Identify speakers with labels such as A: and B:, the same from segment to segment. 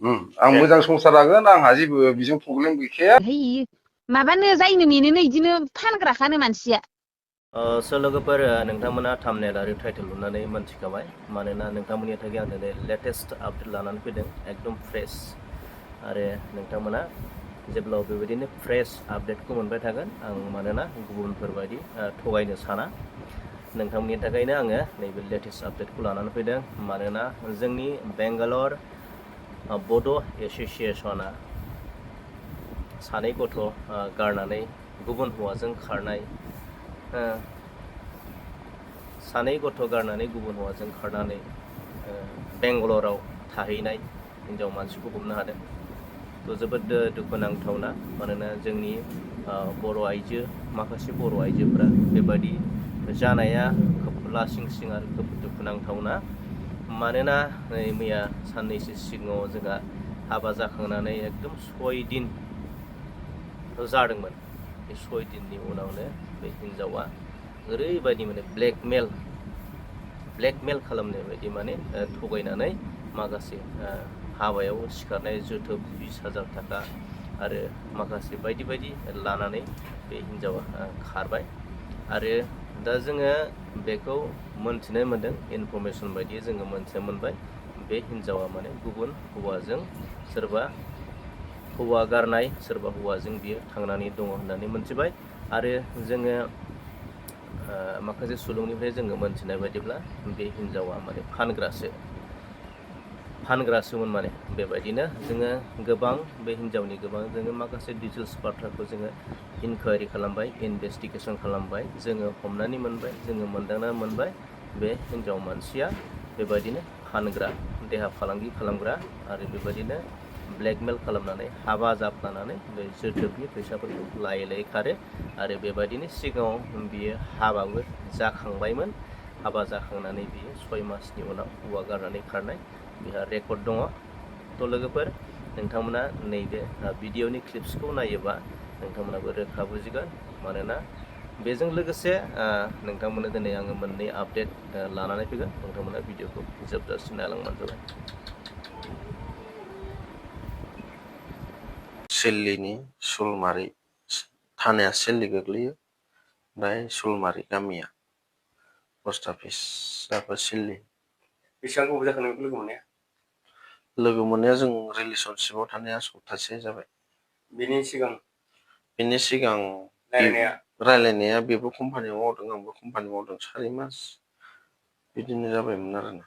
A: आं मोजां संसार जागोन आंहा जेबो बिजों प्रब्लेम गैखाया।
B: माबानो जायनो मेनोनो इदिनो फानग्राखानो मानसिया।
C: स' लोगोफोर नोंथांमोना थाम्बनेल आरो टाइटेल नुनानै मोनथिखाबाय मानोना नोंथांमोननि थाखाय आं दिनै लेटेस्ट आपडेट लानानै फैदों एकदम फ्रेश आरो नोंथांमोना जेब्ला बेबायदिनो फ्रेश आपडेटखौ मोनबाय थागोन आं मानोना गुबुनफोरबायदि थगायनो साना नोंथांमोननि थाखायनो आङो नैबे लेटेस्ट आपडेटखौ लानानै फैदों मानोना जोंनि बेंगालर बड' एस'सिएशना सानै गथ' गारनानै गुबुन हौवाजों खारनाय सानै गथ' गारनानै गुबुन हौवाजों खारनानै बेंगालराव थाहैनाय हिन्जाव मानसिखौ हमनो हादों थ' जोबोद दुखुनांथावना मानोना जोंनि बर' आइजो माखासे बर' आइजोफोरा बेबायदि जानाया खोब लासिं सिं आरो खोब दुखुनांथावना मानोना मैया साननैसो सिगाङाव जोंहा हाबा जाखांनानै एकदम 6 दिन जादोंमोन बे 6 दिननि उनावनो बे हिन्जावा ओरैबायदि माने ब्लेकमेल खालामनाय बायदि माने थगायनानै माखासे हाबायाव सिखारनाय जोथोब 20,000 थाखा आरो माखासे बायदि बायदि लानानै बे हिन्जावा खारबाय आरो दा जोङो बेखौ मोनथिनो मोनदों इनफरमेसन बायदियै जोङो मोनथिनो मोनबाय बे हिन्जावा माने गुबुन हौवाजों सोरबा हौवा गारनाय सोरबा हौवाजों बियो थांनानै दङ होननानै मोनथिबाय आरो जोङो माखासे सुलुंनिफ्राय जोङो मोनथिनाय बायदिब्ला बे हिन्जावा माने फानग्रासोमोन माने बेबायदिनो जोङो गोबां बे हिन्जावनि गोबां जोङो माखासे डिटेल्स बाथ्राखौ जोङो इनकुवारि खालामबाय इनभेस्टिगेसन खालामबाय जोङो हमनानै मोनबाय जोङो मोनदांना मोनबाय बे हिन्जाव मानसिया बेबायदिनो फानग्रा देहा फालांगि खालामग्रा आरो बेबायदिनो ब्लेकमेल खालामनानै हाबा जाफ्लानानै बे जोथोबनि फैसाफोरखौ लायै खारो आरो बेबायदिनो सिगाङाव बियो हाबाबो जाखांबायमोन हाबा जाखांनानै बियो 6 मासनि उनाव हौवा गारनानै खारनाय बिहा रेकर्ड दङ थ' लोगोफोर नोंथांमोना नैबे भिडिअनि क्लिप्सखौ नायोबा नोंथांमोनाबो रोखा बुजिगोन मानोना बेजों लोगोसे नोंथांमोननो दिनै आङो मोननै आपडेट लानानै फैगोन नोंथांमोना भिडिअखौ जोबजासिम नायलांबानो जाबाय
A: सिल्लिनि सुलमारि थानाया सिल्लि गोग्लैयो ओमफ्राय सुलमारि गामिया पस्ट अफिसाबो सिल्लि। बेसेबां गोबाव जाखो नों लोगो मोननाया जों रिलेसनशिपआव थानाया सप्तासे जाबाय। बेनि सिगां रायलायनाया बेबो कम्पानियाव मावदों आंबो कम्पानियाव मावदों 4 मास बिदिनो जाबायमोन आरोना।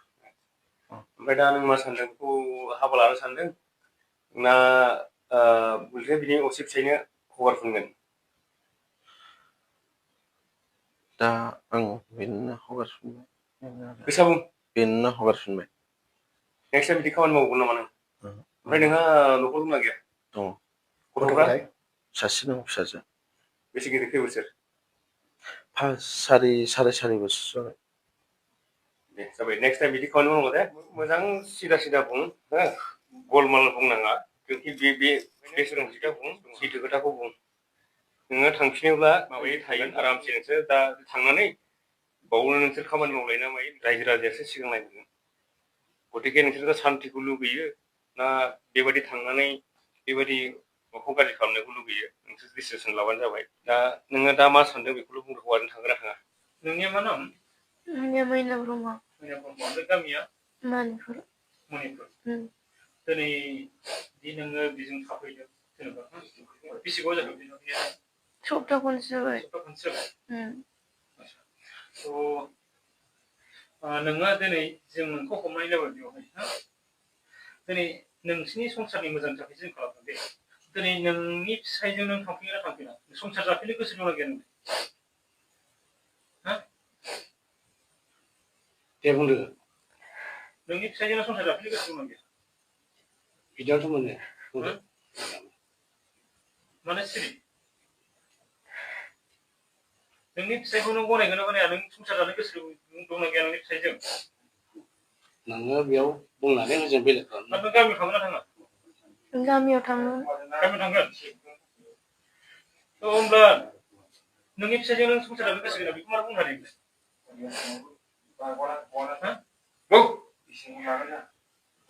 A: ओमफ्राय दा नों मा सानदों बेखौ हाबा लानो सानदों ना बिनि असे फिसायनो हगारफिनगोन? दा आं बेनो हगारफिनबाय बेनो हगारफिनबाय। नेक्स्ट बिदि खामानि मावगोन नामा नों? ओमफ्राय नोंहा न'खर दंना गैया? दङ। गथ'फ्रा सासे दं फिसाजो। बेसे गिदिर खै बोसोर? 4.5 बोसोर जाबाय। दे जाबाय नेक्स्ट टाइम बिदि खामानि मावनांगौ दे मोजां सिदा बुं हो गलमाल बुंनाङा बे सोलोंथिखौ बुं सैथो खोथाखौ बुं नोङो थांफिनोब्ला माबायै थागोन आरामसे नोंसोर दा थांनानै बावनो नोंसोर खामानि मावलायना मायो रायजो राजायासो सिगां नायगोन गतिके नोंसोर सान्तिखौ लुगैयो ना बेबायदि थांनानै बेबायदि न'खौ गाज्रि खालामनायखौ लुगैयो नोंसोर डिसिसन लाबानो जाबाय दा नोङो दा मा सानदों बेखौल' बुंदो हौवाजों थांगोन ना थाङा? नोंनिया मा नाम? आंनिया मैना ब्रह्म। ओमफ्राय गामिया? मणिपुर। दिनै दि नोङो बेजों थाफैदों जेनेबा बेसे गोबाव जाखो बेजों थाफैनाया? सप्ता खनसे जाबाय। नोङो दिनै जों नोंखौ हमनाय जाबाय बेवहाय दिनै नोंसिनि संसारनि मोजांनि थाखाय जों खालामदों दे दिनै नोंनि फिसायजों नों थांफिनगोन ना थांफिना संसार जाफिननो गोसो दंना गैया नों? दे बुंदो नोंनि फिसायजों संसार जाफिननो गोसो दंना गैया? बिदियावथ' मोनो माने सिरि नोंनि फिसायखौ नों गनायगोन ना गनाया नों संसार जानो गोसो दंना गैया नोंनि फिसायजों? नोङो बेयाव बुंनानै जों बेलेग खालामनो नों गामियाव थांगोन ना थाङा? गामियाव थांगोन। गामियाव थांगोन? थ' होमब्ला नोंनि फिसायजों नों संसार जानो गोसो गैया बेखौ मानो बुंनो हादों?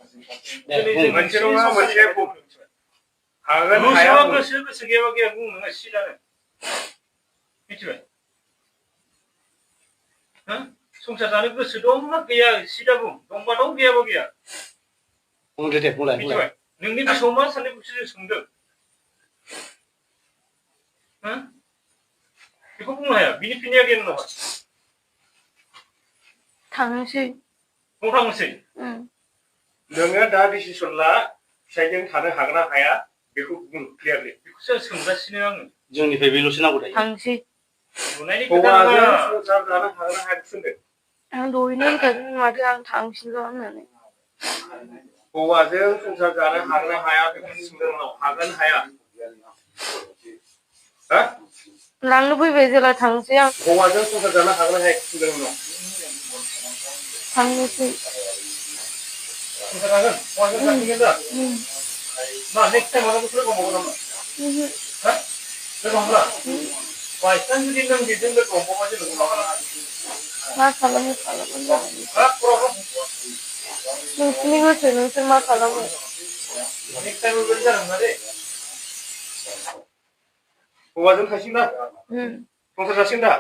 A: मोनसे नङा मोनसे हागोन हाया गोसो गैयाबा गैया बुं नोङो सिदानो मिथिबाय संसार जानो गोसो दंना गैया सिदा बुं दंबा दं गैयाबा गैया
D: बुंदो दे बुंलाय
A: मिथिबाय नोंनि गोसोआव मा साननाय बेखौसो जों सोंदों बेखौ बुंनो हाया बिनि फिननाया गैया नोंनाव
E: थांनोसै
A: थांनोसै नोङो दा डिसिसन ला फिसाइजों थानो हागोन ना हाया बेखौ बुं क्लियारलि बेखौसो सोंगासिनो आङो
D: जोंनिफ्राय बेल'सो नांगौ दायो
E: थांनोसै
A: नुनायनि खोथा नङा संसार जानो हागोन ना हाया सोंदों
E: आं दहायनो होनखादों माथो आं थांफिनगोन होननानै
A: हौवाजों संसार जानो हागोन ना हाया बेखौ सोंदों उनाव हागोन हाया
E: लांनो फैबाय जेला थांसै आं
A: हौवाजों संसार जानो हागोन ना हाया सोंदों उनाव
E: थांनोसै
A: संसार हागोन हौवाजों थांगोन दा मा नेक्स्ट टाइम मालाबा लोगो हमबावगोन नामा लोगो हमला बायचान्स जुदि नों बेजों लोगो हमबावबा जों
E: मा खालामो नोंसोरनि गोसो नोंसोर मा खालामो
A: नेक्स्ट टाइम बेबायदि जानो मोना दे हौवाजों थांसिन दा संसार जासिगोन दा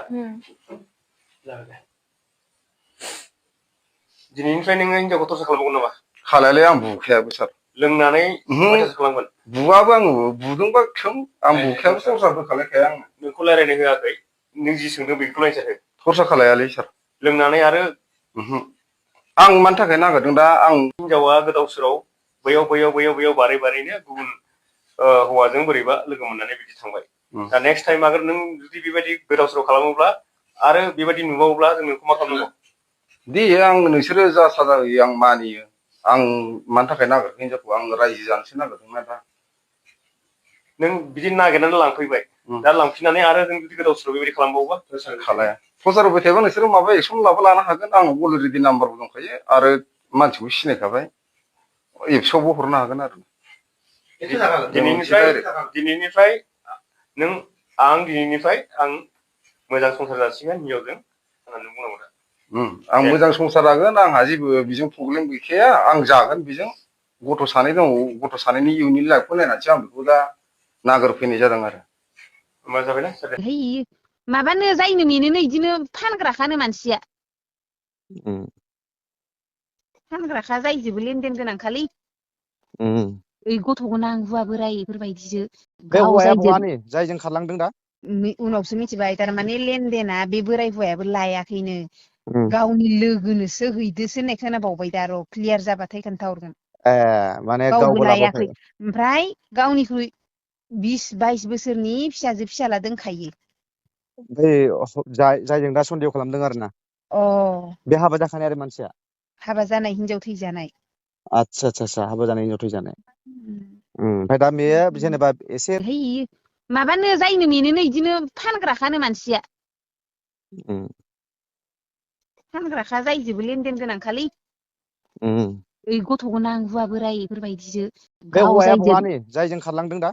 A: दिनैनिफ्राय नोङो हिनजावखौ टर्चार खालामबावगोन नामा
F: खालायलाय आं बुखायाबो सार
A: लोंनानै टर्चार खालामगोन
F: बुवाबो आङो बुदोंबा थों आं बुखायाबो टर्चारबो खालायखाया आङो
A: नोंखौ रायज्लायनो होआखै नों जि सोंदों बेखौ रायज्लायहो
F: टर्चार खालायालै सार
A: लोंनानै आरो
F: आं मानि थाखाय नागिरदों दा आं
A: हिनजावा गोदाव सोराव बैयाव बारैनो गुबुन हौवाजों बोरैबा लोगो मोननानै बिदि थांबाय दा नेक्स्ट टाइम आगोर नों जुदि बेबायदि गोदाव सोराव खालामोब्ला आरो बेबायदि नुबावोब्ला जों नोंखौ मा खालामनांगौ
F: दे आं नोंसोरो जा साजा होयो आं मानियो आं मानि थाखाय नागिरदों हिनजावखौ आं रायजो जानोसो नागिरदोंना दा
A: नों बिदि नागिरनानै लांफैबाय दा लांफिननानै आरो जों जुदि गोदाव सोराव बेबायदि खालामबावोबा
F: खालाया टर्चार होबाय थायोबा नोंसोरो माबा एक्सन लाबो लानो हागोन आं अलरेडि नाम्बारबो दंखायो आरो मानसिखौ सिनायखाबाय एबसुआवबो हरनो हागोन आरो
A: दिनैनिफ्राय आं मोजां संसार जासिगोन हिनजावजों होननानै बुंनांगौ दा
F: आं मोजां संसार जागोन आंहा जेबो बेजों प्रब्लेम गैखाया आं जागोन बेजों गथ' सानै दङ गथ' सानैनि इयुननि लाइफखौ नायनानैसो आं बेखौ दा नागिरफैनाय जादों आरो
A: मा जाबायना
B: माबानो जायनो मेनोनो इदिनो फानग्राखानो मानसिया फानग्राखा जायजोबो लेनदेन गोनांखालै ओइ गथ'खौ नांगौआ बोराय बेफोरबायदिसो
G: बे हौवाया बहानि जायजों खारलांदों दा
B: उनावसो मिथिबाय थारमाने लेनदेना बे बोराय हौवायाबो लायाखैनो गावनि लोगोनोसो हैदोसो होननाय खोनाबावबाय दा र' क्लियार जाबाथाय खोन्थाहरगोन
G: माने
B: गावबो
G: गावबो
B: लायाखै
G: लाबोयाखै
B: ओमफ्राय गावनिख्रुइ 20-22 बोसोरनि फिसाजो फिसाला दोनखायो
G: बै जायजों दा सन्देह खालामदों आरो ना बे हाबा जाखानाय आरो मानसिया
B: हाबा जानाय हिनजाव थैजानाय
G: आतसा हाबा जानाय हिनजाव थैजानाय ओमफ्राय दा बेयो जेनेबा एसे
B: माबानो जायनो मेनोनो इदिनो फानग्राखानो मानसिया फानग्राखा जायजोबो लेनदेन गोनांखालै ओइ गथ'खौ नांगौआ बोराय बेफोरबायदिसो
G: बे हौवाया बहानि जायजों खारलांदों दा